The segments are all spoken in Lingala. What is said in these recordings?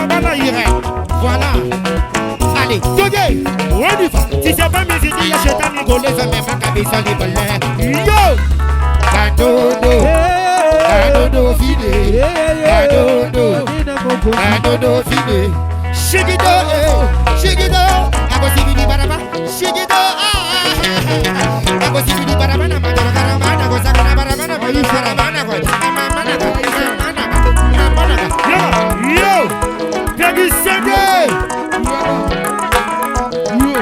Bana Irène. Voilà. Allez, toge, on y va. Si c'est pas musique, il y a chetani golé, ça même kabisa les balais. Yo! Kadodo, kadodo fide, kadodo, kadodo fide. Shigido, eh, shigido, akosibidi baraba, shigido, ah, ah, akosibidi baraba na madoro karaba na kosakana baraba na madoro karaba na ko, mama na ko, mama na ko, mama na ko. Yo, Peggy Sende.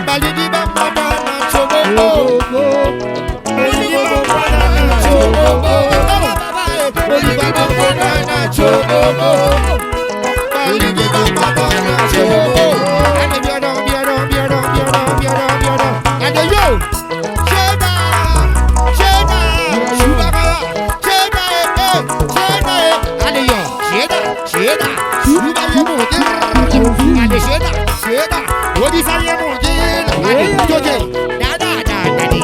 Balidi bambada na chobobo. Balidi bambada na chobobo. Balidi bambada na chobobo. Balidi bambada na chobobo. Ande biodo, biodo, biodo, biodo, biodo, biodo. Ande yo. Sheba, sheba, shubaba, sheba, eh, eh, sheba, eh. Ande yo, sheba, sheba, shuba ye mo Ande sheba, sheba, odisa ye mo Ande toje, da da da da di,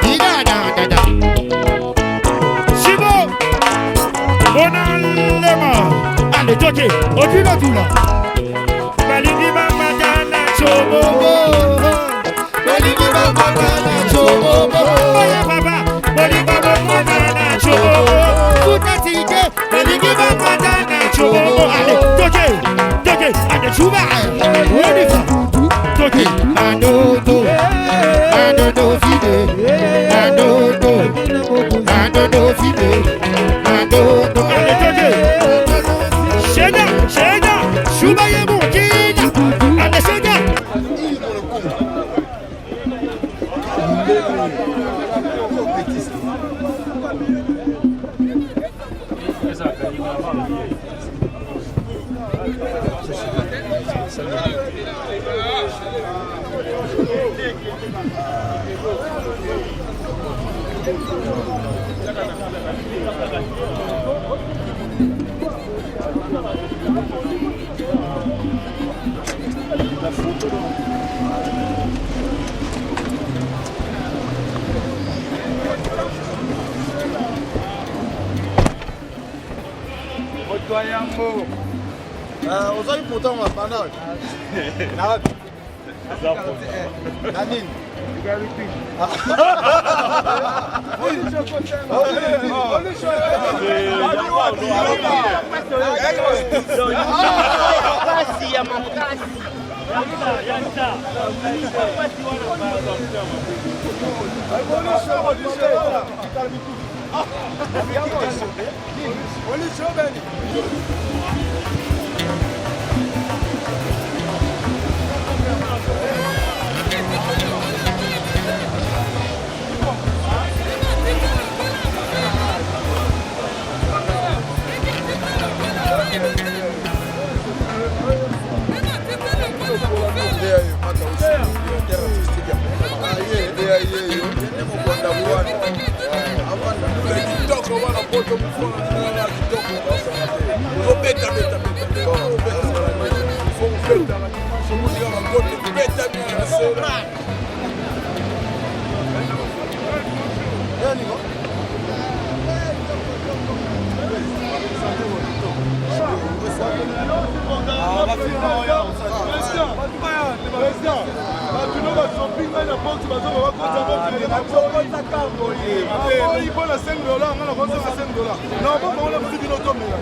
di da da da da. Shibo, Bonalema, allez toje, odila tula. Balingi bamata na chobobo, balingi bamata na chobobo. Oya baba, balingi bamata na chobobo. Kutatike, balingi bamata na chobobo. Allez toje, toje, allez chouba, onifa, toje. Mandodo, mandodo fide, mandodo, mandodo fide, mandodo. Allez toje. Sheda, sheda, chouba ye mukina. Allez sheda. Moto ya yambo ozali pourtant mapanda na wapi na nini? Pasi ya makasi. Mpona 5 dollar nga nakozonga 5 dollar na bongo na mosu bino tomela.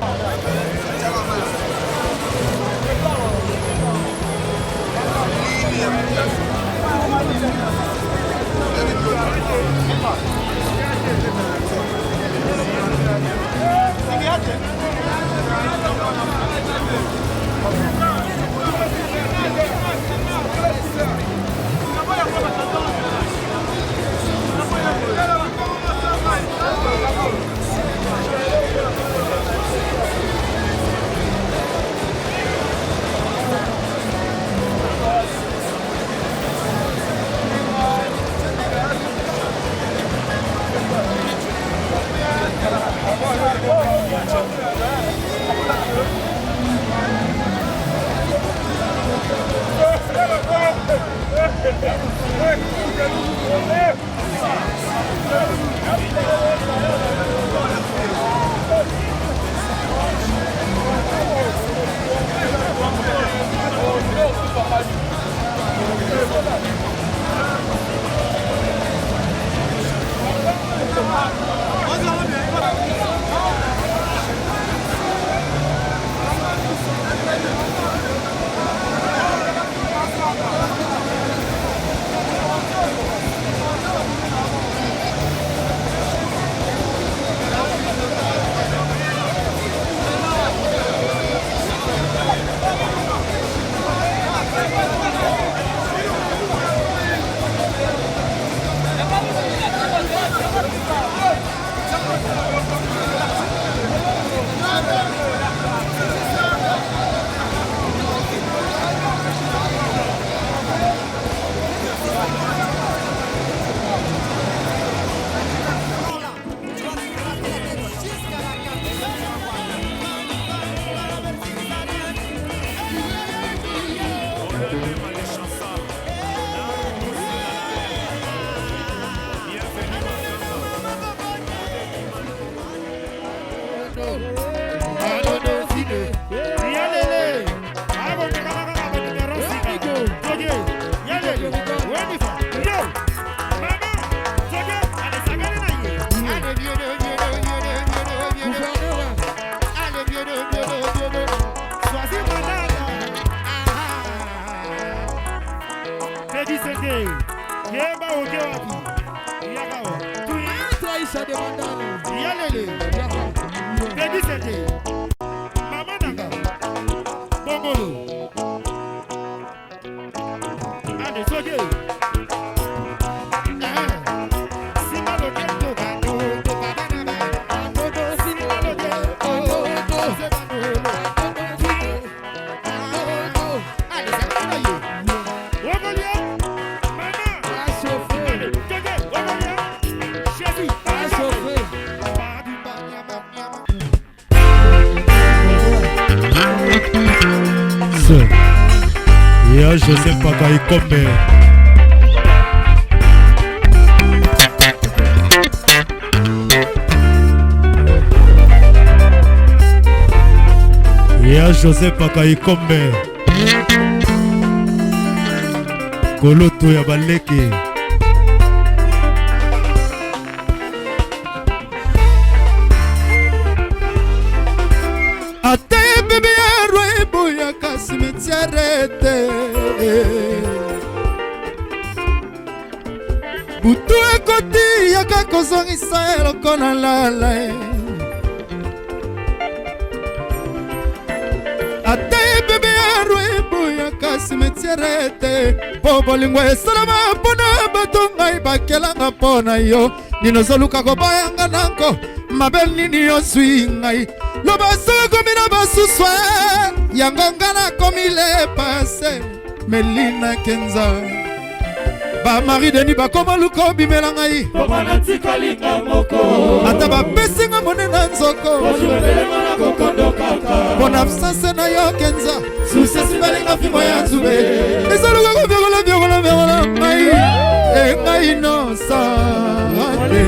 oke wapi? Yaka wa. Maître Aïcha de Bandal. Yalele. Baby Sete. Mama nanga. Bongolo. Allez, soge. Simba loketo bano, to baba na ba. Simba loketo, se bano. Allez, ça va, yo. Ogolia. Mama. Allez, soge, ogolia. Jésus. Ya Joseph Pakaikombe. Ya Joseph Pakaikombe. Koloto ya baleki. Ata ebebe ya roi eboyaka cimetière te. Butu ekoti yaka kozongisa eloko na lala ye. Ata ebebe ya roi eboyaka cimetière te. Mpo bolingo esalama mpona bato ngai bakelanga mpo na yo. Nini ozoluka kobayanga nanko mabe nini ozwi ngai loba soki komi na basusu yango nga nakomi le passé. Melina Kenza bamari deni bakoma luka obimela ngai ata bapesi nga monene na nzoko mpo na absence na yo Kenza susi esimbelinga fimbo ya nzube ezoluka koviokola viokola viokola ngai e ngai nosante.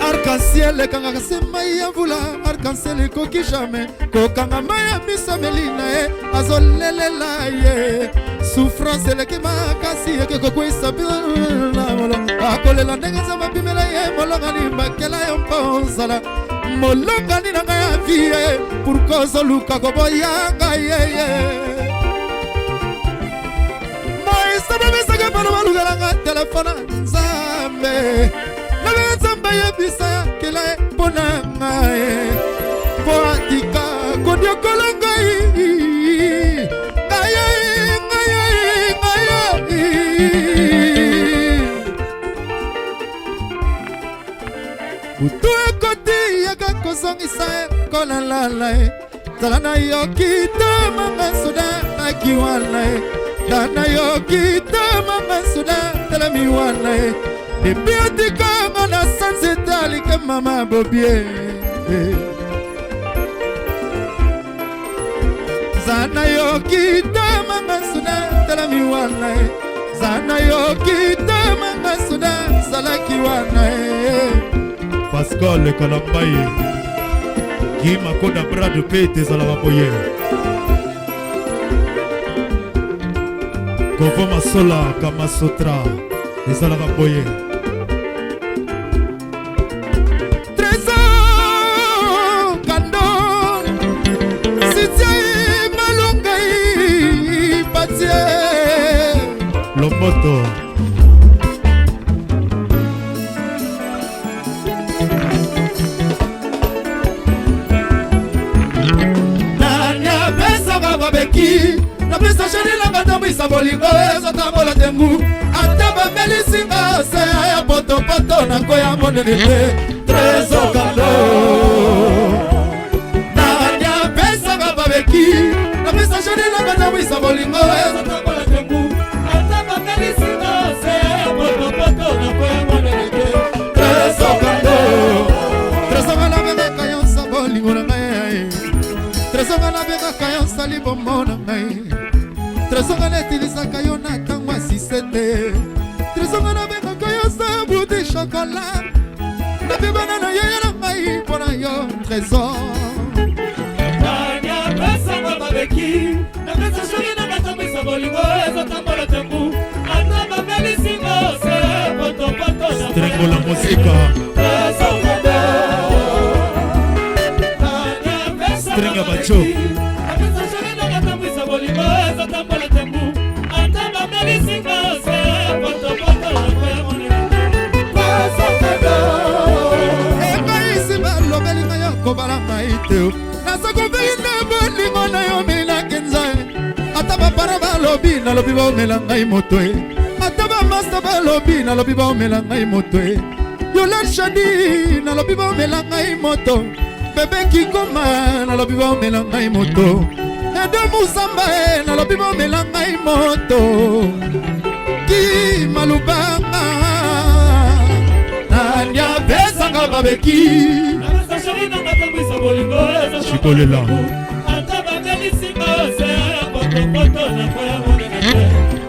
Arc-en-ciel ekangaka se mai ya mvula, arc-en-ciel ekoki jamais kokanga mai ya miso. Melina ye azolelela ye, souffrance eleki makasi eke kokwisa na molo akolela ndenge Nzambe apimela ye. Molongani bakela yo mpo ozala molongani na ngai ya vie, pourquoi ozoluka koboya ngai yeye? Moise babisaka mpona balukelanga telefone. Nzambe nabe Nzambe ayebisa kela ye mpo na ngai, mpo atika koniokola ngai ngai ngai ngai. Butu ekoti yaka kozongisa ekolalala ye tala nayoki tamanga soda naki wana ye ta nayoki tamanga soda telemi wana ye depuis otikanga na sanzi te alike mama bobie za nayoki tamanga soda telemi wana ye za nayoki tamanga soda zalaki wana ye. Pascal Kalambai Guy Makonda Brad mpe ezalaka boye. Kovo Masola Kamasotra ezalaka boye. Trésor Kando Sitia Malungai Patie. Lomboto. Nani apesaka babeki napesa chéri nanga tambwisa bolingo ezotambola tengu ata bamelisinga se ya potopoto nakoya monene te. Trésor Kando nani apesaka babeki napesa chéri nanga tambwisa bolingo ezotambola tengu ata bamelisinga se ya potopoto nakoya monene te. Trésor Kando, Trésor nga nabengaka yo nsa bolingo na ngai. Trésor nga nabengaka yo nsali bombo na ngai. Trésor nga netilisaka yo na ntango ya sisete. Trésor nga nabengaka yo sa buti chocolat nabibana na yoyo na ngai mpo na yo Trésor. Nani apesanga babeki napesa soki nangatambwisa bolingo ezotambola tengu ata bamelisinga se potopoto. Strengola Mosika. Strenga Bacho. Okobala ngai te. Naza kovei na bolingo na yo minakenza. Ata bapara balobi, nalobi baomela ngai moto e. Ata bamasta balobi, nalobi baomela ngai moto e. Yola Shadi, nalobi baomela ngai moto. Bebe Kikoma, nalobi baomela ngai moto. Edo Musamba e, nalobi baomela ngai moto. Ki malubanga nani apesanga babeki. Chikolela.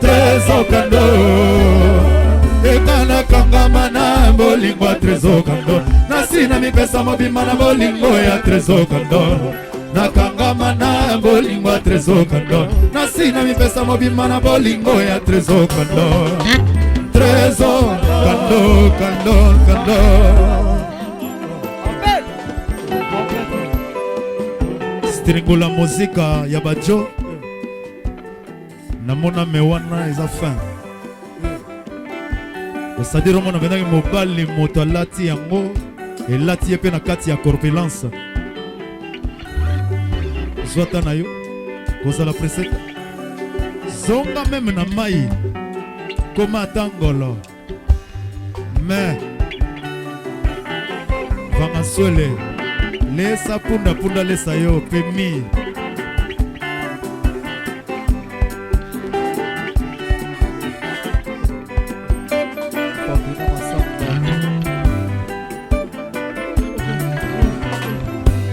Trésor Kando ekanakangama na bolingo ya Trésor Kando, nasi na mipesa mobimba na bolingo ya Trésor Kando, nakangama na bolingo ya Trésor Kando, nasi na mipesa mobimba na bolingo ya Trésor Kando, Trésor Kando, Kando, Kando. Stringola muzika ya bajo namona me wana eza fin osadire omona mpenaki mobali moto alati yango elati ye mpe na kati ya corpulence. Zwata na yo kozala presse, zonga meme na mai koma ata ngolo me vangaswele lesa punda punda lesa yo pemi.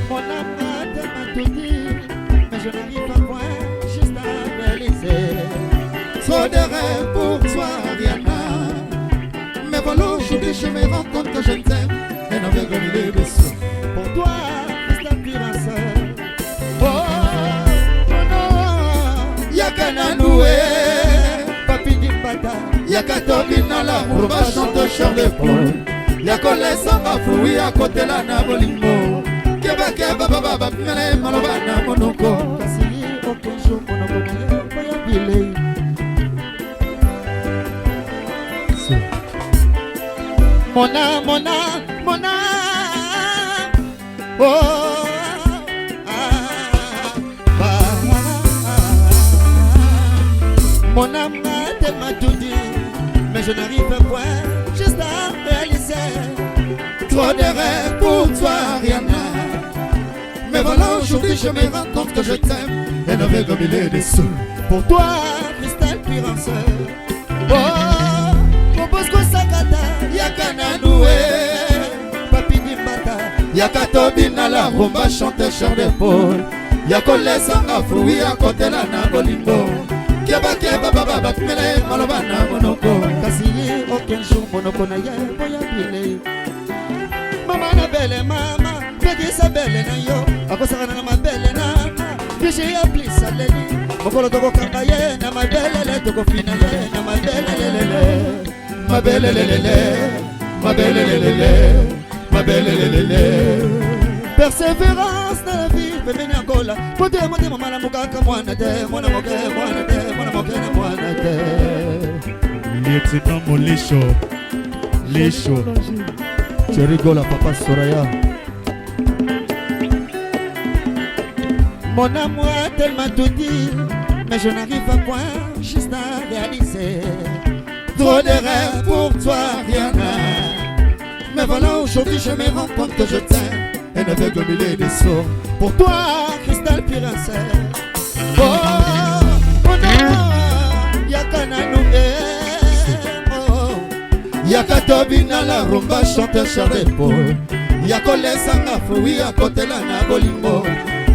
Mon âme a tellement tout dit, mais je n'arrive pas point juste à réaliser. Trop de rêves pour toi, Rihanna. Mais voilà, aujourd'hui, je me rends compte que je t'aime. Et n'avec le milieu de sous. Pour toi, c'est un pire sœur. Oh, oh non, Yaka nanoué, Papi Dimbata, Yaka tobina la rumba chante chant de poule. Yaka lesanga fruit à côté la na bolingo. Keba keba baba baba mele maloba na monoko. Kasi aucun jour monoko na yo boya bilei. Mona, mona, mona. Oh, ah, ah, ah. Mon âme a tellement tout dit, mais je n'arrive pas point juste à réaliser. Trop de rêves pour toi, Rihanna. Mais voilà, aujourd'hui, je me rends compte que je t'aime. Et ne vais comme il est des sous. Pour toi, Cristal Purance. Oh, mon bosco Sakata, Yaka nanoué, Papi Dimbata, Yaka tobina la rumba chante chant de Paul. Yako lesanga fruit à côté la na bolingo. Keba keba baba bapimele maloba na monoko. Kasi ye aucun jour monoko na ye boya bilei. Mama na bele mama, pekisa bele na yo, akosakana na mabele na bishi ya plisa leli. Mokolo tokokanga ye na mabelele, tokofina ye na mabelelelele. Mabelelelele, mabelelelele, mabelelelele. Persévérance dans la vie, pembeni ya kola. Pote ya motema malamu kaka mwana te, mwana moke, mwana te, mwana moke na mwana te. Lieutenant Molisho, Lisho. Thierry Gola, papa Soraya. Mon amour a tellement tout dit, mais je n'arrive pas point juste à réaliser. Trop de rêves pour toi, Rihanna. Mais voilà, aujourd'hui, je me rends compte que je t'aime. Et ne vais que mille des sourds. Pour toi, Cristal Purance. Oh, oh non, yaka nanu, eh, oh. Yaka tobina la rumba chante chant de Paul. Yako lesanga fruit à côté la na bolingo.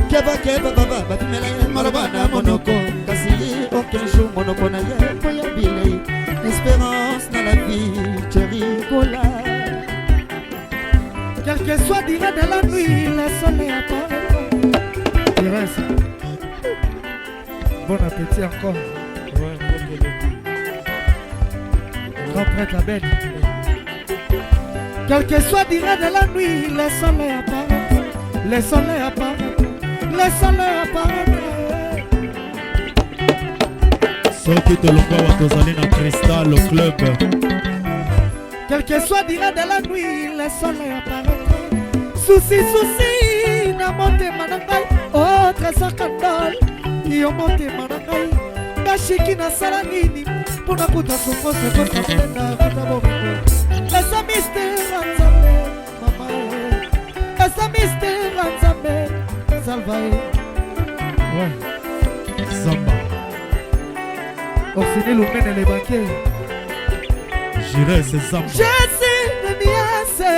Keba keba baba bapimela ye Maloba na monoko. Kasi aucun jour monoko na ye boya bilei. Espérance dans la vie, Thierry Gola. Quel que soit durée de la nuit, le soleil apparaît. Thérèse, bon appétit encore. Ouais, bon appétit. Grand prêtre la bête. Quel que soit durée de la nuit, le soleil apparaît. Le soleil apparaît. Le soleil apparaît. Soki tolongwa wa tozali na Cristal Club. Quel que soit durée de la nuit, le soleil apparaît. Souci, souci. na motema na ngai o oh, Trésor Kandol yo motema na ngai ngashiki nasala nini mpo nakuta souffrance ekosa kuta bomengo eza mystère ya Nzambe mama eh. Eza mystère ya Nzambe salva ye. Ouais. Zamba. Orsini Lumene le banquier. Jires Zamba. Jésus de Niase.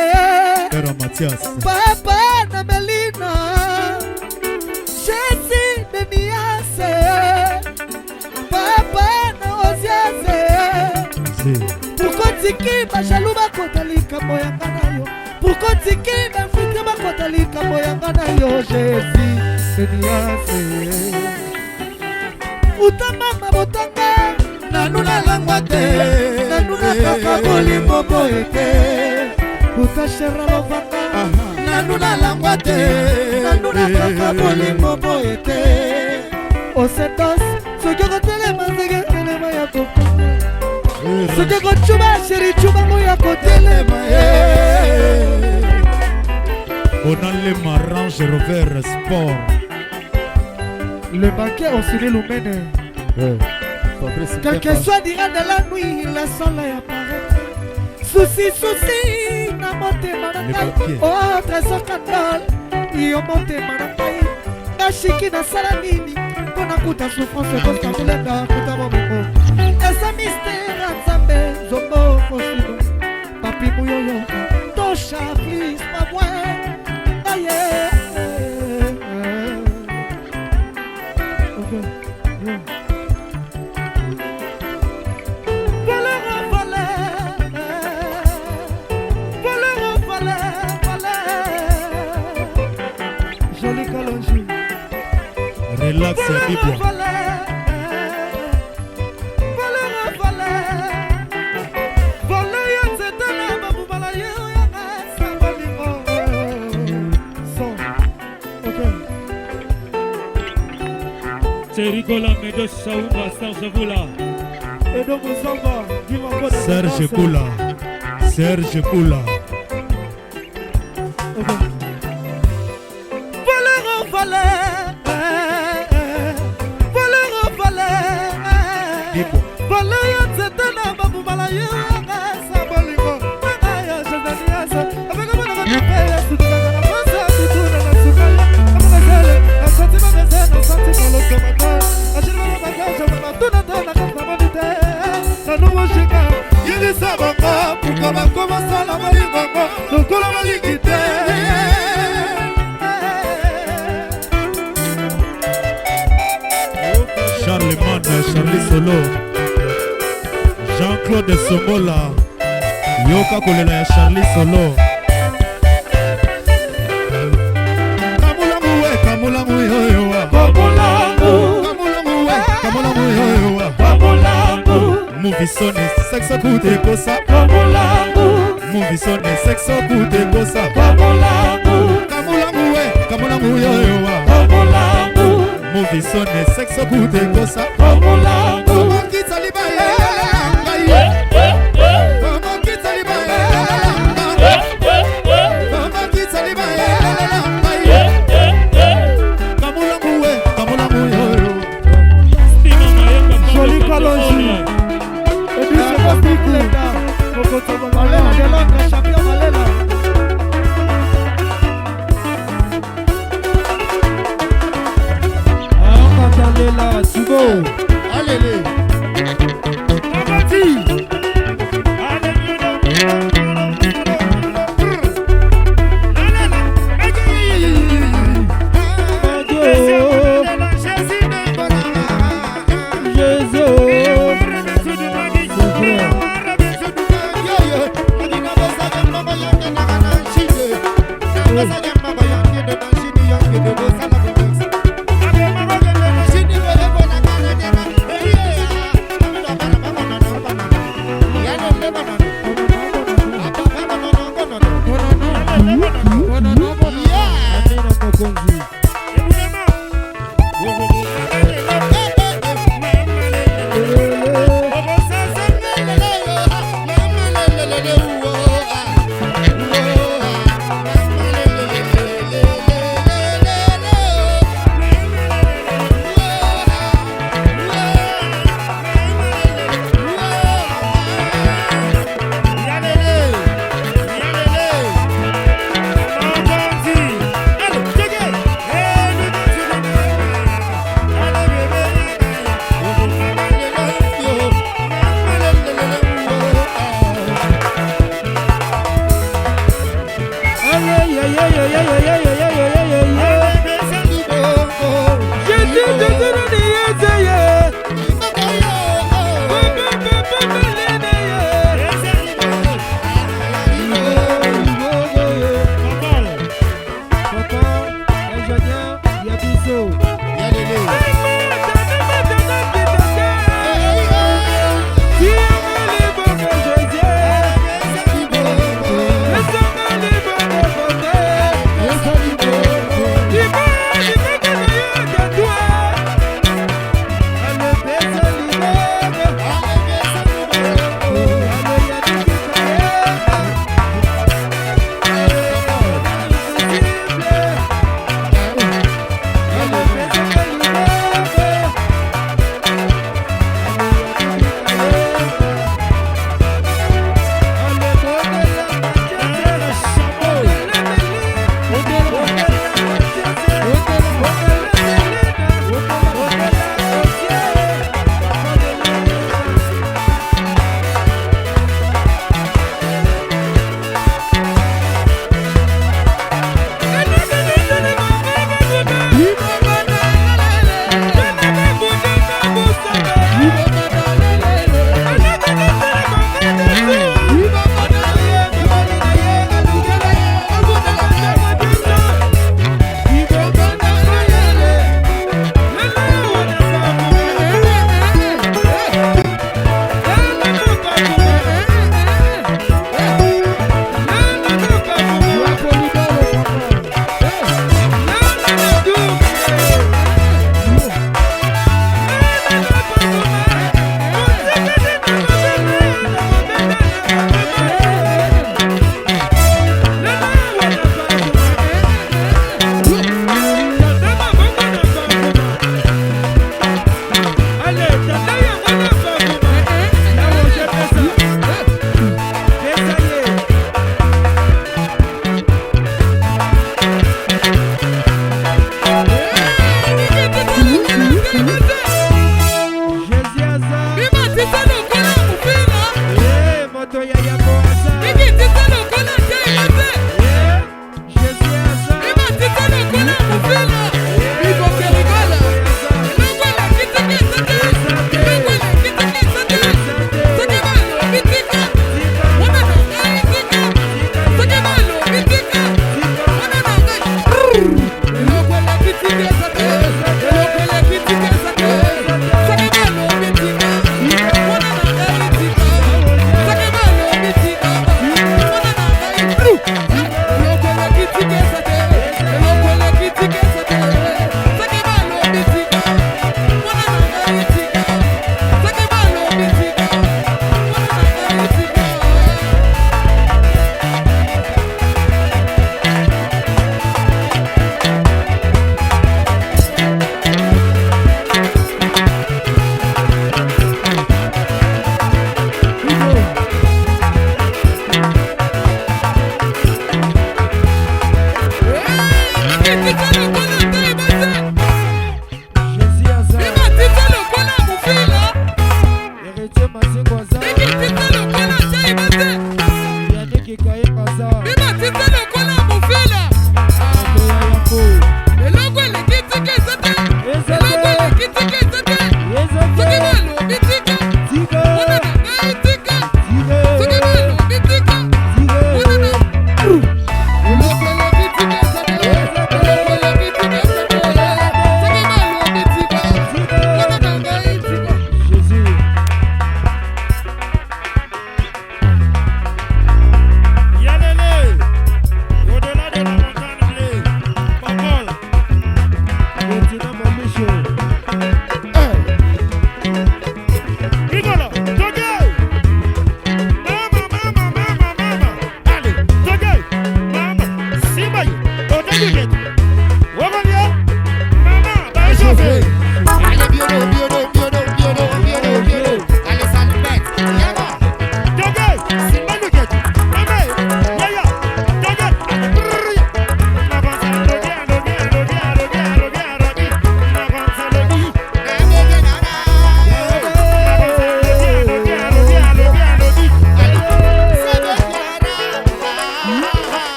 Père Mathias. Papa na Melina. Jésus de Niase. Papa na Oziase. Pourquoi tiki bajaloux bakota likambo yanga na yo? Pourquoi tiki bainfiltre bakota likambo yanga na yo? Jésus de Niase. Uta mama botanga nanu nalangwa te nanu nakaka bolingo boye te uta shera lovanga nanu nalangwa te nanu nakaka bolingo boye te osetos soki okotelema ndenge telema ya koko soki okocuba sheri cubango ya kotelema Onalema Range Rover Sport. Le banquier Osili Lumene. Fabrice Quel que Mbemba. soit durant de la nuit, le soleil apparaît. Souci, souci, na motema na Le ngai. banquier. Oh, Trésor Kandol, yo motema na ngai. Nashiki nasala nini mpo nakuta souffrance ekosa kolenda kuta bomengo. Eza mystère ya Nzambe, nzombo kosino. Papi Muyoyo, tosha please, mamwe. Aye. Okay. Yeah. Voleur, voleur, voleur, voleur, voleur. Joli Kalonji. Relax ya Voleur, Bibwa. voleur, voleur, voleur. Voleur ya nzete na babubala ye oyanga sango lingo. Son. Okay. Thierry Gola, Medo Shaoumba, Serge Voula. Edo Muzamba, Guy Mango de Serge Finance. Kula. Serge Kula. Voleur, voleur, voleur, voleur. Bibwa. Voleur ya nzete na babubala ye oyanga sabolingo. Nanga ya Josanias, abeka mwana batupe ya sutukaka na mwasa tutuna na sukaya. Amaka na santi mabeze, na santi koloso mata. Ashiri baba baka, jama tuna tuna kata moni te. Nanu woshika, Yebisa bango pourquoi bakomosala bolingongo lokola balingi te. Charlemagne, Charlie Solo, Jean-Claude Sombola, yoka kolela ya Charlie Solo. Kamulangu we, kamulangu yoyowa. Kamulangu we, kamulangu yoyowa. Movisone, sexo kute kosa. Movisone, sexo kute kosa. Kamulangu we, kamulangu yoyowa. Movisone, sexo kute kosa. Komokitsa libaya ngai. Komokitsa libaya ngai. Komokitsa libaya ngai. Kamulangu we, kamulangu yoyo. Stima Mayemba, Joli Pablo Kalonji. Santos. Edouce Kostikleta. Malela de Londres, champion Malela. Akatalela Tubo. Alele. Jésus. C'est vrai. Amina Mokonzi. Mama,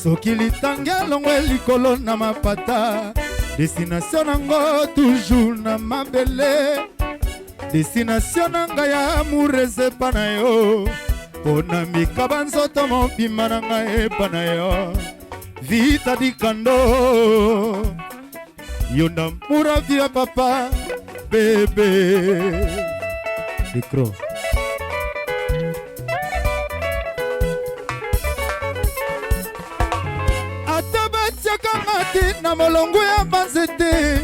Soki litangi alongwe likolo na mapata, destination nango toujours na mabele. Destination na ngai ya amour eza epa na yo, mpo na mikaba nzoto mobimba na ngai epa na yo. Vita dikando yo ndamura via papa bebe micro. Ata batiaka mati na molongo ya banzete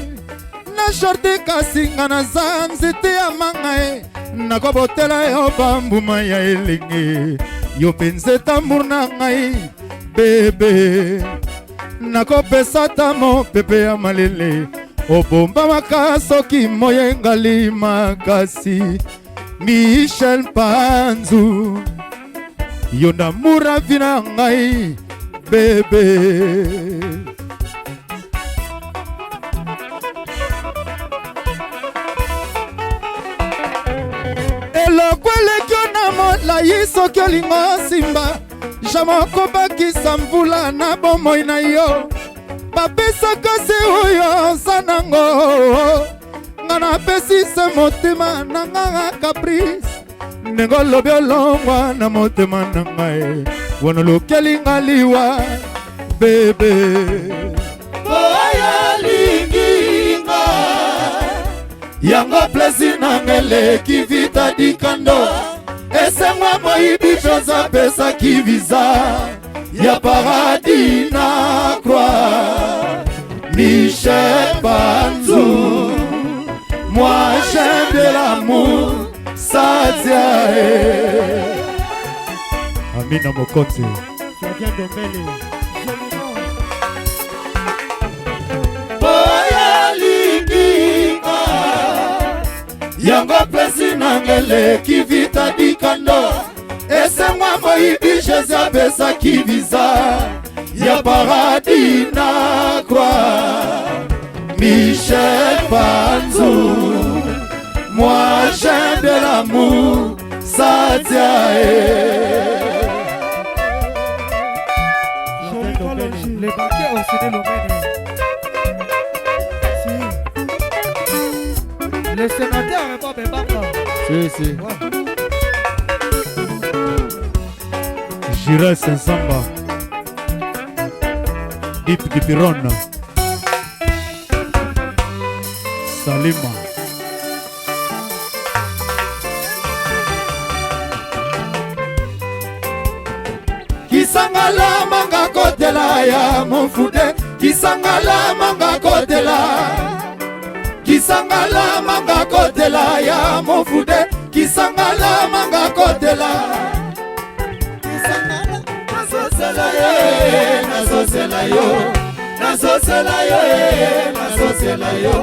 na shorte, kasi nga naza nzete ya manga e, nakobotela yo bambuma ya elengi, yo mpe nzete amour na ngai bebe, nakopesa ta mopepe ya malele, obombamaka soki moyengali makasi. Michel Panzu yo ndamura vi na ngai bebe. Soki olingo osimba jamai okobakisa mvula na bomoi na yo. Bapesaka se oyo oza nango, nga napesi se motema na nga caprice. Ndenge olobi olongwa na motema na ngai, wana olukeli nga liwa bebe. Oyo alingi nga yango plesi nanga eleki vita dikando esengwa moyibi mpenza apesaki visa ya paradis na croix. Michel Panzu, moi j'aime de l'amour Sadia. Amina Mokonzi. Flavien Dombele. Joliment. Oyo alingi nga yango plesi nanga eleki vita dikando esengwa moyibi Jésus apesaki visa ya paradis na croix. Michel Panzu, moi j'aime de l'amour Sadia. Flavien Dombele. Les banquiers ont cédé Lomene. Si. Le sénateur Bob Ebanga. Si, si. Ouais. Jires Nsamba. Dip Dipiron. Salima. Kisangala manga kotela ya mofude, Kisangala manga kotela, Kisangala manga kotela ya mofude, Kisangala manga kotela, Kisangala nazosela yo, nazosela yo, nazosela yo, nazosela yo,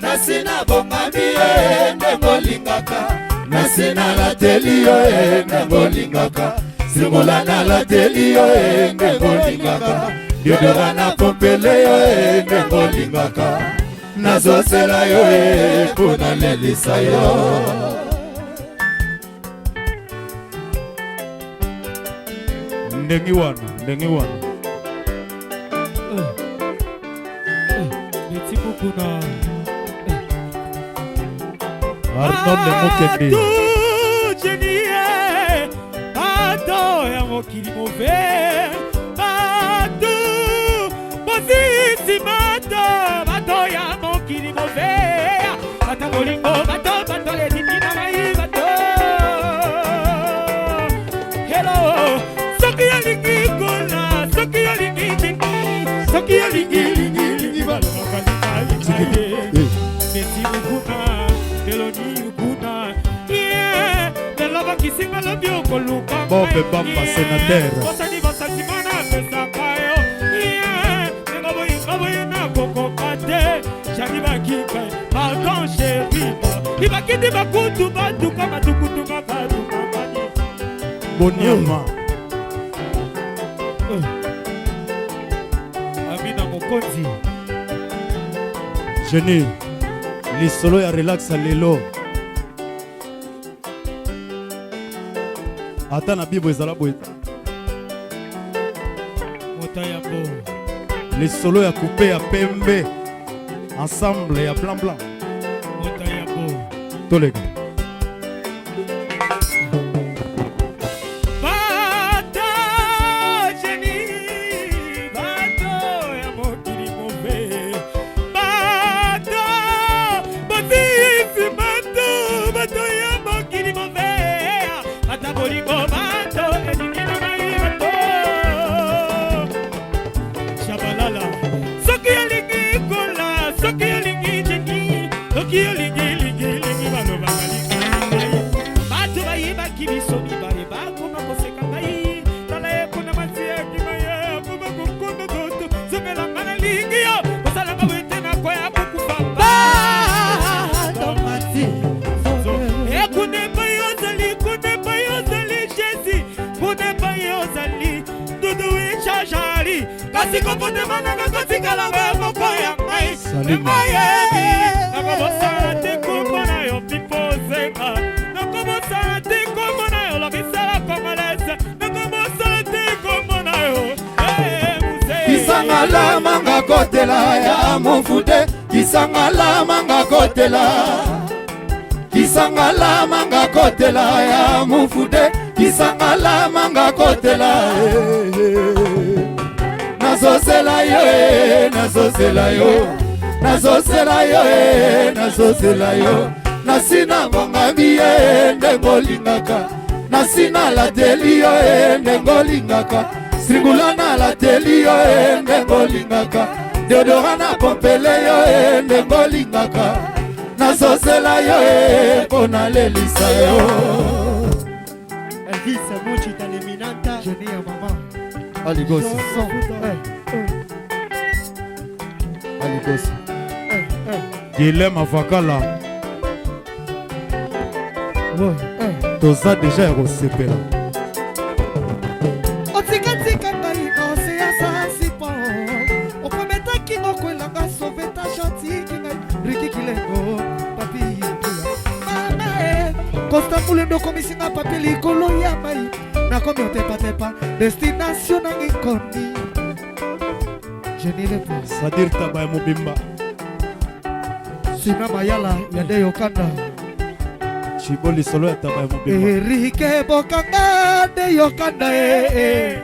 nasina bongami ye ndenge olingaka, nasina lateli yo ndenge olingaka, simula nalateli yo ndenge olingaka, diodora na pompele yo ndenge olingaka, nazosela yo mpo nalelisa yo. Ndenge wana, ndenge wana. Beti Mukuna. Arnold Mokende. Bato jenie, bato ya mokili move, bato bozisi bato, bato ya mokili move, bato bolingo, bato bato ledindi na ngai bato. Hello, soki olingi kola, soki olingi lingi, soki olingi lingi lingi balobaka linga linga ye. Beti Mukuna, Meloni Mukuna, yeah, lelo bakisinga lobi okoluka Bob ngai, Bamba, yeah, sénateur. bosani basantima napesaka yo, yeah, ndenge boye nga boye nakokoka te, jali bakika, pardon chéri, libakiti bakutu batuka batukutuka batuka bani. Boniama. Amina Mokonzi. Jenny. Lisolo ya relax ya lelo. Ata na Bible ezala boye. Mota yambo. Lisolo ya coupe ya pembe. Ensemble ya blanc blanc. Mota yambo. Toleka. Bato jeni, bato ya mokili mobe, bato bozisi bato, bato ya mokili mobe, ata bolingo bato elingi na ngai bato. Shabalala, soki olingi kola, soki olingi jeni, soki olingi lingi lingi balobaka linga ngai. Bato bayibaki biso mibale bakoma koseka ngai, tala ye kuna matiaki maye akoma kokonda toto, zongelanga nalingi yo, kosalanga boye te nakoya kokufa. Kuna epai ozali, kuna epai ozali Jésus, kuna epai ozali Dudu Wichajali, kasi kopotema nanga kotikala ngai moko ya ngai. Salima. Nayebi nakobosana te kombo na yo pipo zenga, nakobosana te kombo na yo lobisala kongole manga kotela ya mofude kisangala manga kotela kisangala manga kotela ya mofude kisangala manga kotela eh, eh. Nazozela yo eh, nazozela yo nazozela yo eh, nazozela yo nasi nabongami ye ndenge olingaka nasi nalateli yo e ndenge olingaka singula nalateli yo e ndenge olingaka deodora na pompele yo e ndenge olingaka nazozela yo e mpo nalelisa yo. Elvis Mochi Taleminanta. Génie ya mama. Aligosi. Son. Eh, Aligosi. eh, eh. Guilhem Avakala. Ouais, eh. Toza deja ya kosepela. Otikatika ngai na oseya sansipo oprometaki okwelanga soveta shotiki ngai riki kilengo papi Mbula. Mama e Costa Mulendo okomisinga papi likolo ya mai nakomi otepatepa destination nangi kondi Jenny Lepo. Sadir taba ya mobimba. Sina Mayala ya nde yokanda. Chibo lisolo ya taba ya mobimba. Erike Bokanga nde yokanda e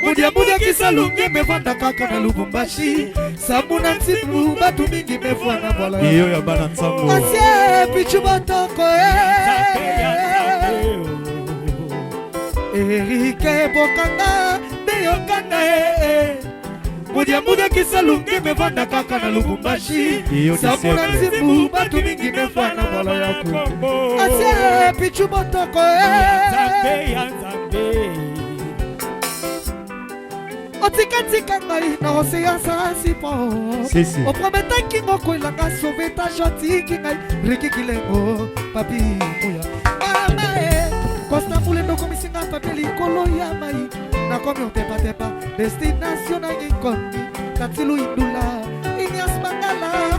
mudia mudia kisalungi mevanda kaka na Lubumbashi sambu na nsimbu batu mingi mevwana bwala Iyo ya bana nsango. Asie pichu botoko e Erike Bokanga nde yokanda e mudia mudia kisalungi mevanda kaka na Lubumbashi Iyo sambu na disiècle. nsimbu batu mingi mevwana bwala ya Kongo Asie pichu botoko e Ya Nzambe. Otikatika ngai na oseya sansipo Si, si. oprometaki ngokwelanga soveta shotiki ngai riki kilengo papi muya mama e Costa Mulendo komisinga papi likolo ya mai nakomi otepatepa destination nangi kondi katilu indula Inias Mangala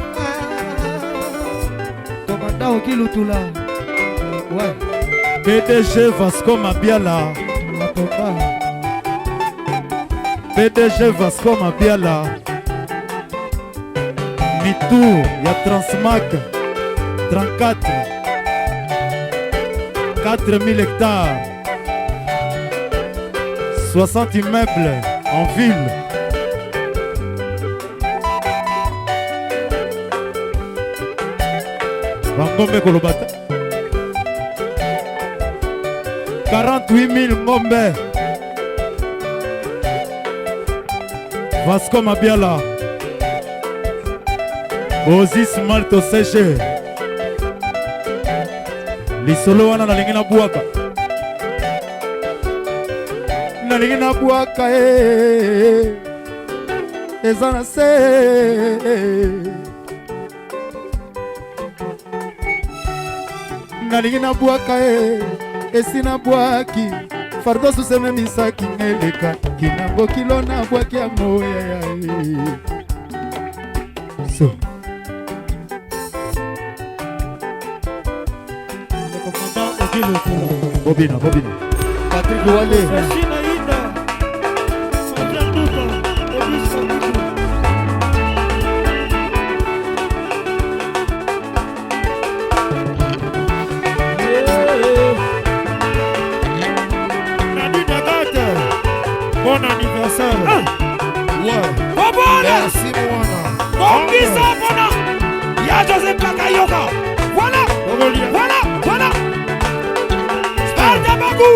komanda okilutula ouais. PDG Vasco Mabiala. Matomba. PDG Vasco Mabiala. Mitu ya Transmac 34 4000 hectares 60 immeubles en ville. Bangombe koloba te. 48 000 ngombe. Vasco Mabiala. Bozis Malto CG. Lisolo wana nalingi nabwaka. Nalingi nabwaka e. Eza na se. Nalingi nabwaka e. Esi nabwaki. Fardo susememisaki ngeleka. Kinango kilo nabwaki yango ya ya. So. Le commandant Odile Okolo. Bobina, bobina. Patrick Wale. China Inda. Fabien Duka. Elvis Kabuku. Nadine Agathe. Bon anniversaire. Ouais. Bobona. Merci Mwana. Bongisa mpona ya Joseph Kakayoka. Voilà. Voilà. Voilà. Sparta Baku.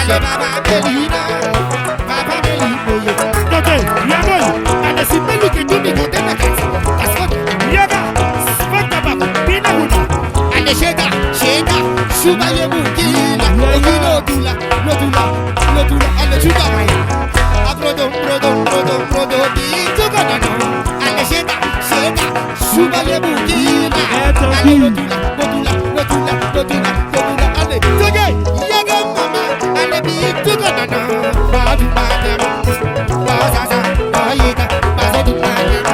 Ale baba Melina, baba Melina. Toke, yango. Ale simelu ke tumi kote na kasi. Kaskot. Yaga, spata bako, bina kuna. Ale sheda, sheda, shuba ye mukila. Okilo dula, lodula, lodula. Ale shuba maya. Abrodo, brodo, brodo, brodo, bicho konono. Ale sheda, sheda, shuba ye mukila. Ale lodula, lodula, lodula, lodula, lodula. Ale toge, yaga mama. Ale bicho konono. Badu madam, bazaza, bayita, bazodu madam.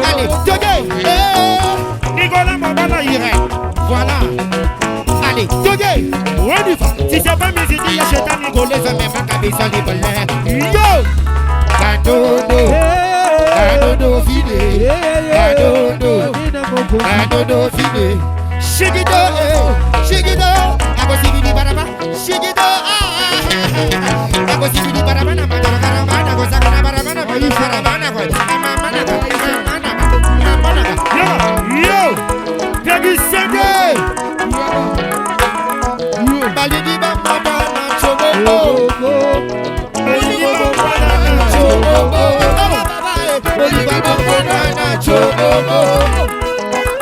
Allez, Toge, eh. Nicolas Mobala Irene. Voilà. Allez, Toge, on y va. Si c'est pas musique, il y a chez ta Nicolas, Yo! Kadodo, Kadodo fide, Kadodo, Kadodo fide. Shigido, eh, Shigido, Ako sibidi baraba, Shigido, ah, ah, Ako sibidi baraba na madara karaba na ko sakana baraba na madara karaba na ko, mama na ko, mama na ko, mama na ko. Yo, Peggy Sende. Balidi ba mama na chobobo. Balidi ba mama na chobobo. Balidi ba mama na chobobo.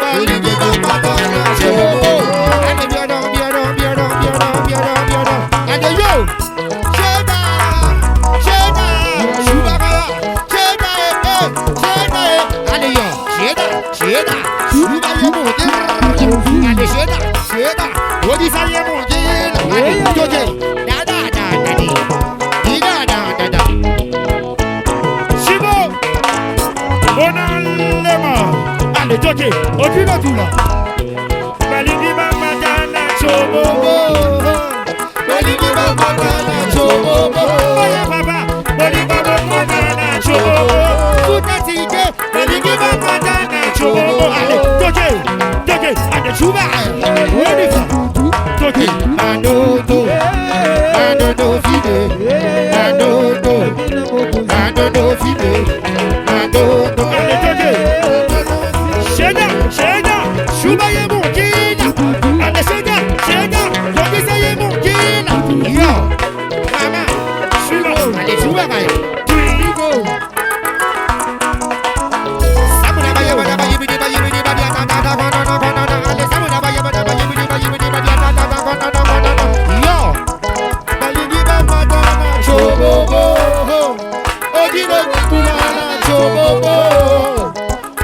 Balidi ba mama na chobobo. Ande biodo biodo biodo biodo biodo biodo. Ande yo. Sheba, sheba, shuba baba. Sheba eh eh, sheba eh. Ande yo, sheba, sheba, shuba ye mo. Ande sheba, sheba. Odisa ye mo. Ande toje. Da da da da di. Di da da da da. Chibo. Bonalema. Allez, Toke, Odilo Tula. Balidi Mama Dana Chobobo. Balidi ba mama na chobobo. Oya Baba, Balidi Mama Dana Chobobo. Kuta tike. Balidi Mama Dana Chobobo. Allez, Toke, Toke, allez, Chouba. On y va. Toke. Mandodo, mandodo fide, mandodo, mandodo fide, mandodo. Allez, Toke. Sheda, Sheda, Chouba ye mukila. Allez, Sheda, Sheda, Toke ye mukila. Yo, mama, Chouba. allez chouba kaya. Samuna ba yaba ba yibidi ba yibidi ba ya da da da da da da da. Allez samuna ba yaba ba yibidi ba yibidi ba ya da da da da da da da. Yo, balidi ba madana chobobo, odilo kulana chobobo,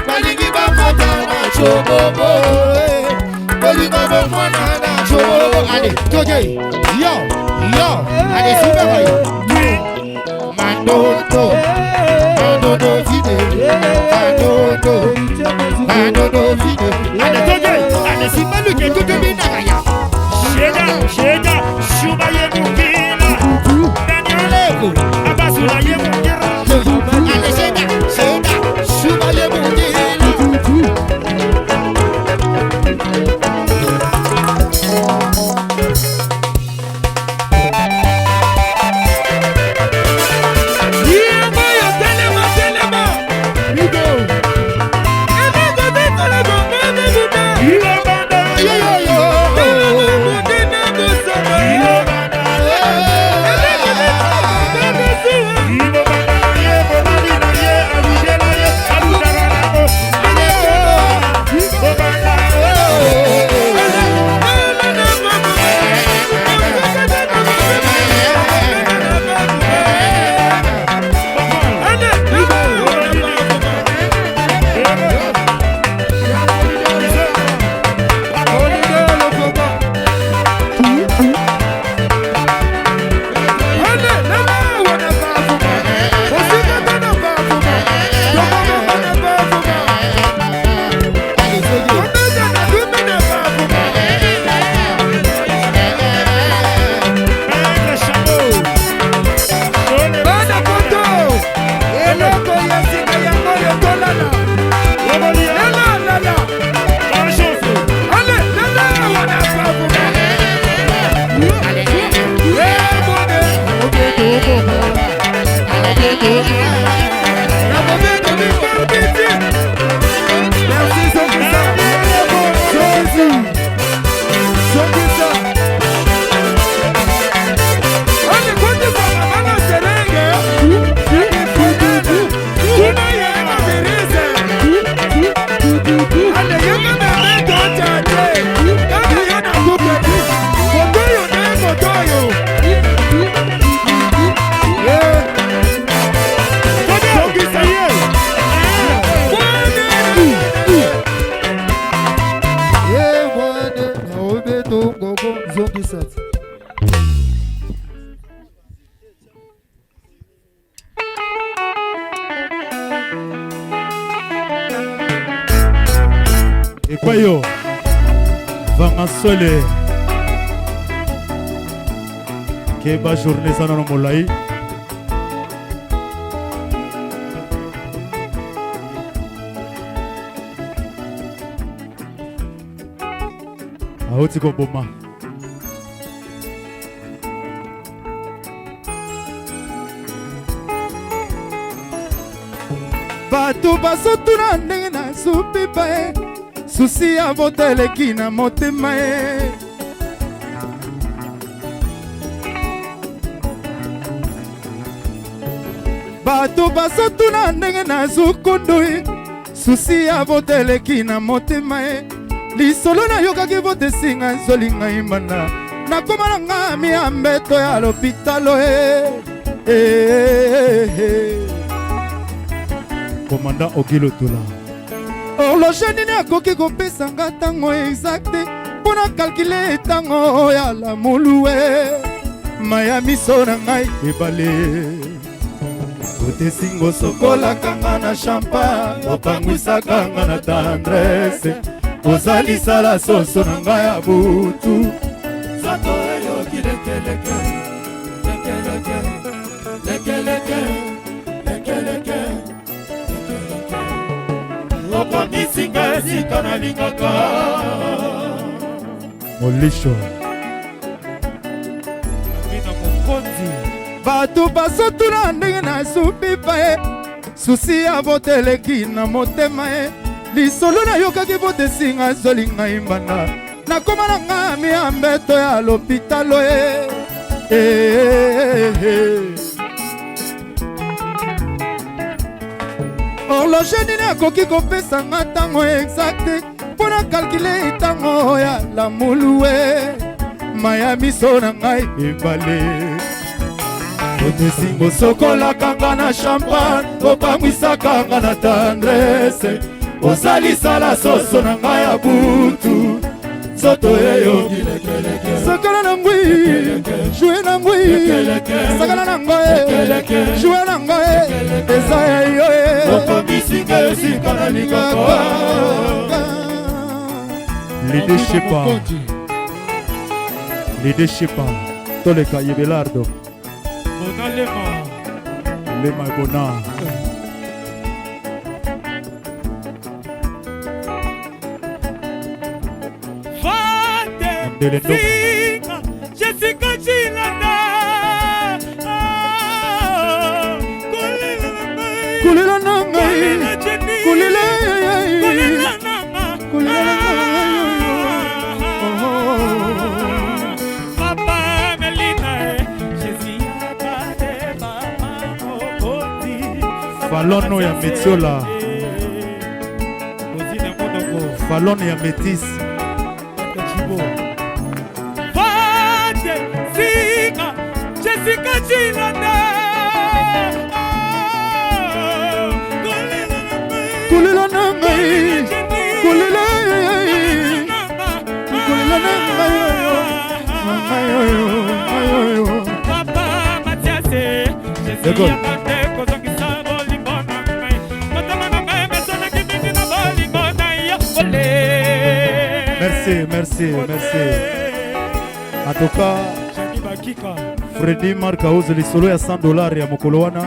balidi ba madana chobobo, balidi ba madana chobobo. Allez, toge, yo, yo, allez super kaya. Mandodo, mandodo fide, mandodo, mandodo fide. Allez, Toke, allez, Simbalu ke tutu binagaya. Sheda, Sheda, Chouba ye mukila. Daniel, Abasula ye mukila. Allez, Sheda, Sheda, Chouba ye mukila. Zongisa ti. Ekwayo Vangasole keba journée eza nano molai. Auti koboma. Bato bazotuna ndenge nazopepa e susi ya bota eleki na motema e bato bazotuna ndenge nazokondo e susi ya bota eleki na motema e lisolo nayokaki vote esinga ezolinga imbanda nakoma na nga miya mbeto ya lopitalo e eh, eh, Komanda Ogilo Tula, horloge nini akoki kopesa nga ntango exacte mpo na kalkile ntango ya lamulu e maya miso na ngai ebale otesingo sokolaka nga na champagne opangwisaka nga na tendresse ozalisala soso na ngai ya butu nzoto eyoki lekeleke lekeleke lekeleke lekeleke okomisi nga esika nalingaka. Molisho Amina mokonzi. Bato bazotuna ndenge nasubipa e susi ya vote eleki na motema e lisolo nayokaki vote esinga ezolinga imbanda nakoma na nga miya mbeto ya lopitalo e Eh, eh, eh. Horloge nini akoki kopesa nga ntango exacte mpo na kalkile ntango ya lamulu e maya miso na ngai ebale otesingo sokolaka nga na champagne opangwisaka nga na tendresse osalisala soso na ngai ya butu nzoto eyoki sakana na ngwi joue na ngwi sakana na ngai joue na ngai eza ya yo e okomisinga esika nalingaka. Leadership, leadership, toleka yebelardo. Bona lema. Lema bona. Fate. Ndele ndo. Singa. Jessica Chilanda. Ah, kolela na ngai. Kolela na ngai. Kolela Jenny. Kolela. Kolela na nga. Kolela na ngai. Papa Melina, eh, Jésus akate mama mokonzi. Falono ya Metiola. Ozina monoko. Falone ya Metis. Chibo. Fate, singa, Jessica Chilanda. Ah, kolela na ngai. Kolela na ngai. Kolela. Kolela na ngai. Ngai oyo, ngai oyo. Papa Mathias, Jésus École. akate kozongisa bolingo na ngai. Motema na ngai emesanaki mingi na bolingo na yo. Ole. Merci, merci, merci. En tout cas, Jackie Bakika. Freddy Marcaus lisolo ya 100 dollars ya mokolo wana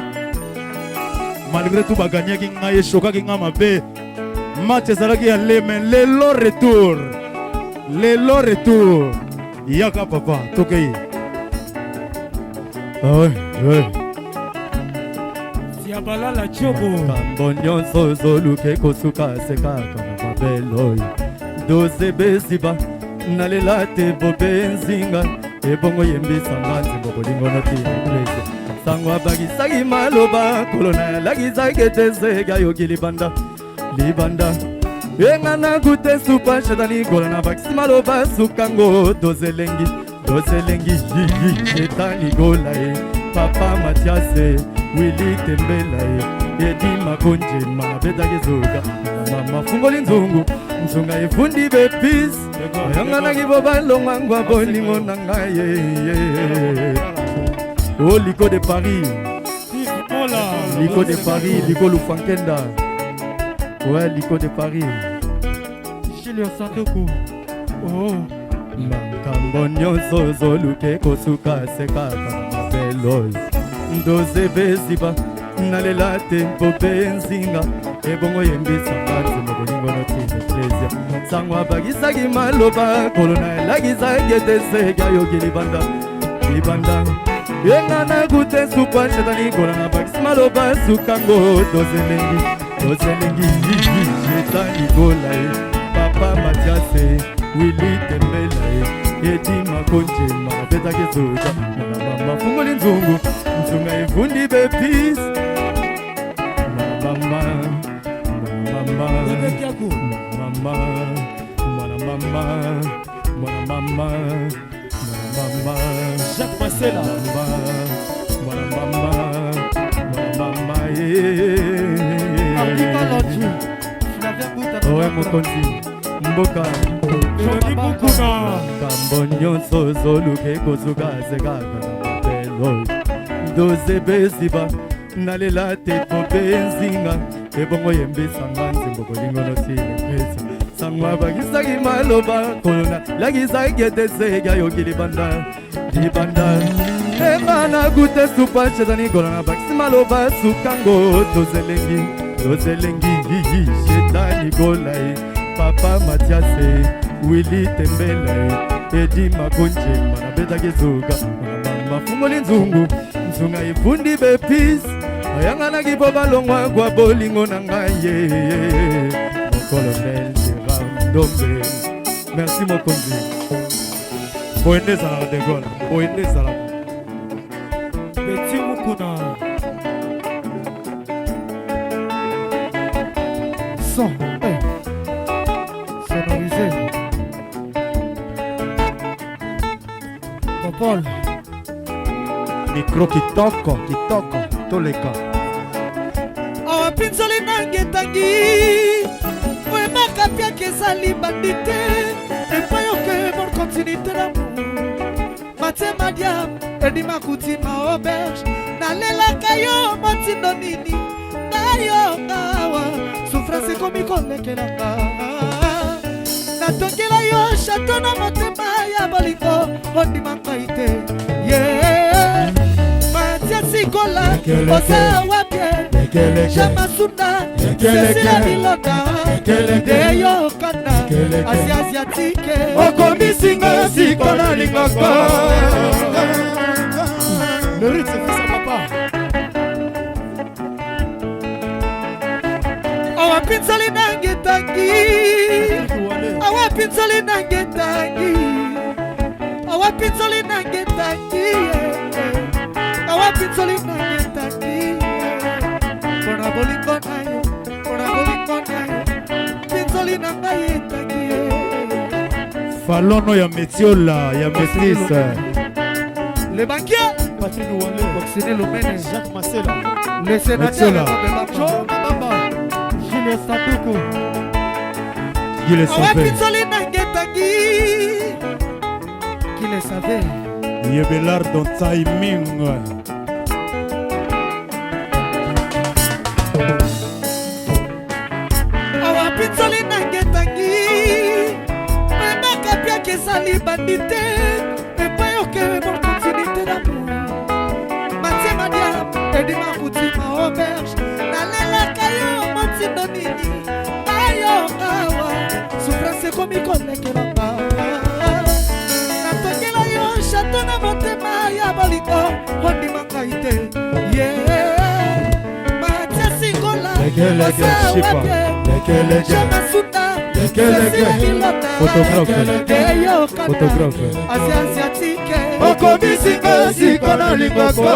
malgré tout baganyaki ngai eshokaki ngai mabe match ezalaki ya leme lelo retour lelo retour yaka papa tokei. Ah ouais, ouais. Siabalala Chobo. Makambo nyonso ozoluka ekosuka se kaka na mabele oyo doze besiba nalela te bobenzinga ebongo yembisanga nzembo bolingo noti eklese sango abakisaki maloba kolona yalakisaki ete seka yoki libanda libanda enga nakute supa shetani kola na bakisi maloba sukango dozelengi dozelengi yiyi shetani gola ye papa Matiase Wili Tembela ye. Edi Makonjema nabetaki zuka mama fungoli nzungu nzunga efundi bepise bayanganaki bo balongwangwa bolingo na ngai ye o liko de Paris liko de Paris liko Lufankenda ouais liko de Paris Julio Sanduku oh makambo nyonso ozoluka ekosuka se kaka na mabele ndoze beziba nalela te mpo mpe nzinga ebongo yembisanga nzembo bolingo notina eklesia sango abakisaki maloba kolo na elakisaki ete seki ayoki libanda libanda yenga nakute supa shetani kola na bakisi maloba sukango tozelengi tozelengi shetani kola ye papa matiase wili tembela ye edi makonjema abetaki zuka mwana mama fungoli nzungu nzunga evundi bepise mwana mama mwana mama mwana mama mwana mama mwana mama mwana mama Jacques Masela mwana mama mwana mama ye Afrika Longi Flavien Bouta owe mokonzi mboka Joni Mukuna makambo nyonso ozoluka ekosuka se kaka na mabele ndoze beziba nalela te po mpe nzinga ebongo yembisanga nzembo bolingo nosile pesa sango abakisaki maloba kolona lakisaki ete seki ayoki libanda libanda enga nakute supa shetani kolona bakisi maloba sukango tozelengi tozelengi shetani kola ye papa matiase wili tembela ye edi makonjema nabetaki zuka mafungoli nzungu nzunga efundi bepise bayanganaki mpo balongwa kwa bolingo na ngai ye mokolonel Gérard Ndombe merci mokonzi boye nde ezalaka de Gaulle boye nde ezalaka Petit Mukuna Son eh. Sonorisé Popol micro kitoko kitoko toleka awa mpinzoli nange etangi oyebaka piaka ezali bandi te epai oke bonne continuité d'amour matie madia edima kutima auberge nalelaka yo motindo nini nayo ngawa souffrance ekomi kolekelanga natongela yo chateau na motema ya bolingo ondima ngai te ye matia sikola oza wapi jamasunda cecilia bilota deyokana asie asiatike okomisi nga sika nalingaka Le rythme fils à papa awa mpinzoli nange etangi awa mpinzoli nange etangi awa mpinzoli nange etangi awa mpinzoli nange etangi mpona bolingo na yo mpona bolingo na yo mpinzoli na ngai etangi falono ya metiola ya metise le banquier Patrick Wale Boxine Lumene Jacques Masela le sénateur Metiola. Joe Mabamba Julio Sanduku gile awa sape mpinzoli nange etangi qui le savait yebelardo timing awa mpinzoli nange etangi oyebaka piaka ezali bandi te epai oke bon continuité d'amour matie madia edima kutima auberge nalelaka yo motindo nini nayo awa souffrance ekomi kolekelanga natongela yo chateau na motema ya bolingo ondima ngai te ye matia singola Lekeleke, shipa. Lekeleke. jamasunda Lekeleke. Photographe. Photographe. asie asiatike okomisi nga sika nalingaka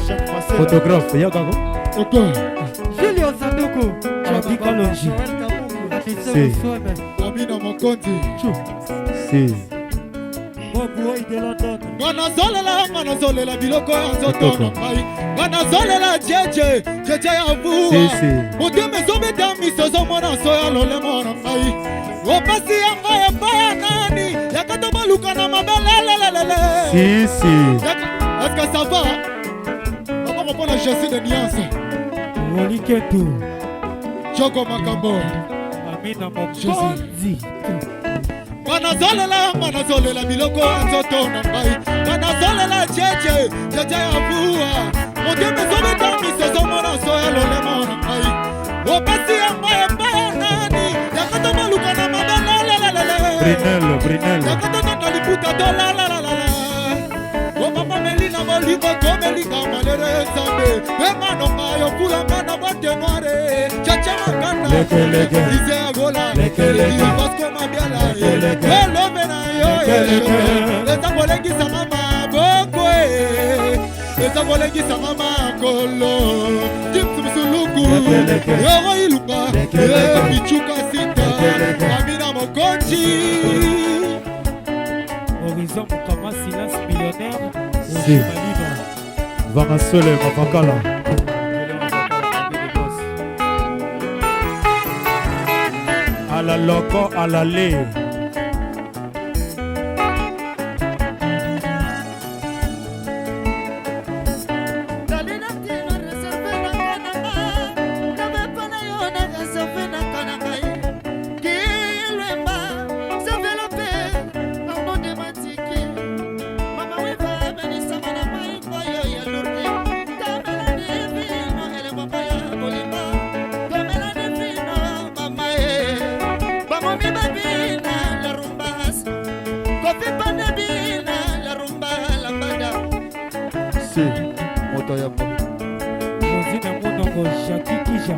Jacques Masela photographe yakako Julio Sanduku Abi Kalonji Si. Amina Mokonzi. si Bob Boy de London Nga Nga nazolela, nga nazolela biloko ya nzoto na ngai. Nga nazolela jeje, jeje ya vuwa. Si, si. Motema ezobeta miso ezomona so ya lolemo na ngai. Opesi yango epai ya nani? Yaka tobaluka na mabelelelelele. Si, si. Est-ce que ça va? Papa kopona Jésus de nuance. Roliketu. Joko makambo. Amina mokonzi. Nga nazolela, nga nazolela biloko ya nzoto na ngai. Nga nazolela jeje, jeje ya vuwa. Motema ezobeta miso ezomona so ya lolemo na ngai. Opesi yango epai ya nani? Yaka tobaluka na mabelelelelele. Brinel, Brinel. Yaka totanda liputa tolalalalala. O mama melina bolingo tomelika malere nzambe. Wema nonga yo kulanga na boîte noire. Chacha makanda. Leke, leke. Ize agola. Leke, leke. Vasco Mabiala. Leke, leke. Elombe na yo. Leke, leke. Eza kolengisanga maboko e. Eza kolengisanga makolo. James Musuluku. Leke, leke. Yoro Ilunga. Leke, leke. Michuka Sita. Leke, leke. Amina Mokonji. Horizon Mukama silence millionnaire. Si. Roger Maliba. Vangasole Mavakala. À la loco, à la lé. Si, moto ya mbo. Rosine Munongo Jackie Kija.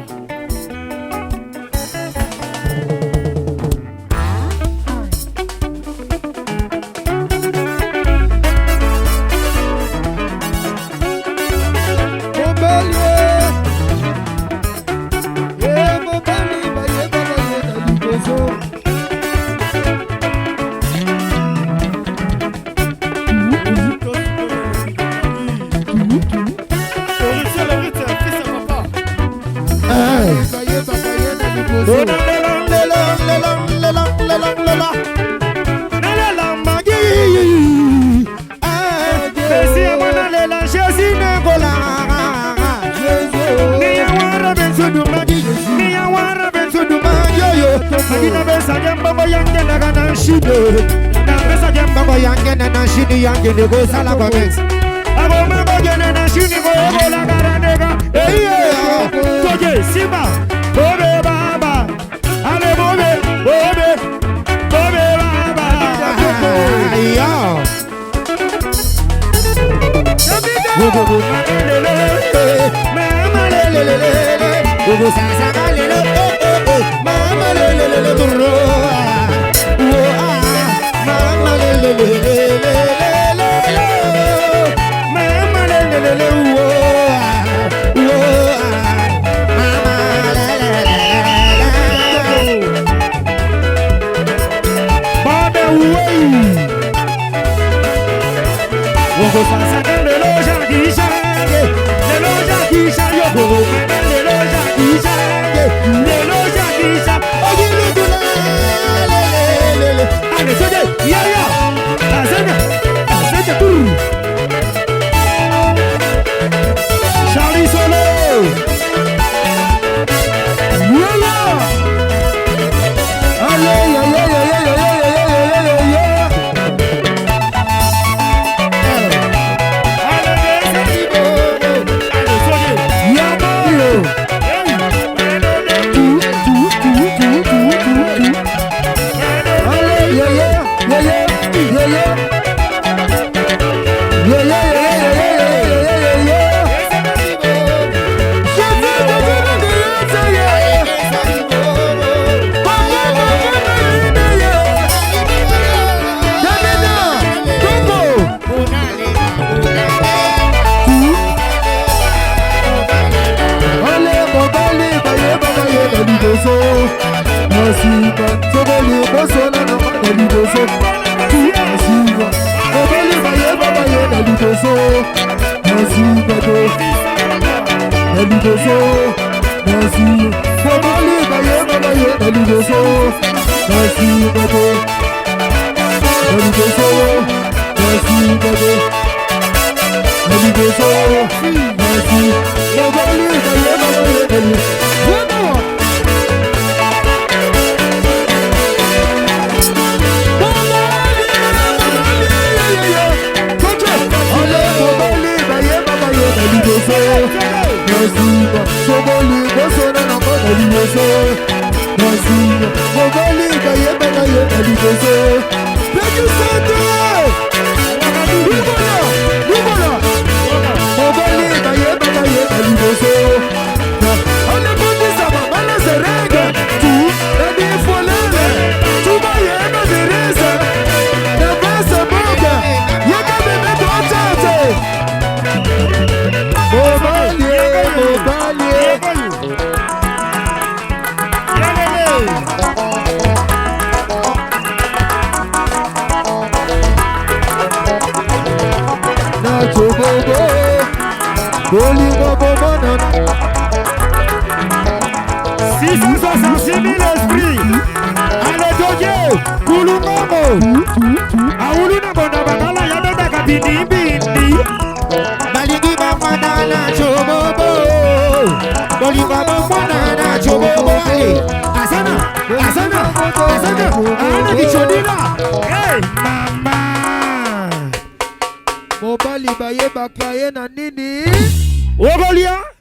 Mobali e, ye mobali bayebaka ye na liboso. Bayebaka ye na liboso. Charlie Solo. Liboso na nsima soko liboso na nanga na liboso na nsima mobali bayeba. liboso nazwi bato na liboso nazwi mobali bayeba baye na liboso nazwi bato na liboso nazwi bato na liboso nazwi mobali bayeba baye na liboso. Mobali bayebaka ye na liboso pekisete libola libola mobali bayebaka ye na liboso alekondisa bamana serenge tu nadifolele tubayeba zerese na Facebook yeka bebe totete mobali mobali. Na chobobo bolingo bomona 666 000 esprits. Allez, Dieu, Kulungongo. Aoulou na bonda bakala ya bebeka bindi bindi. Balingi bamwana na chobobo bolingo bomwana na chobobo. Ale asana asana asana ana kichodina. Hey, mama. Mobali bayebaka ye na nini? Okolia.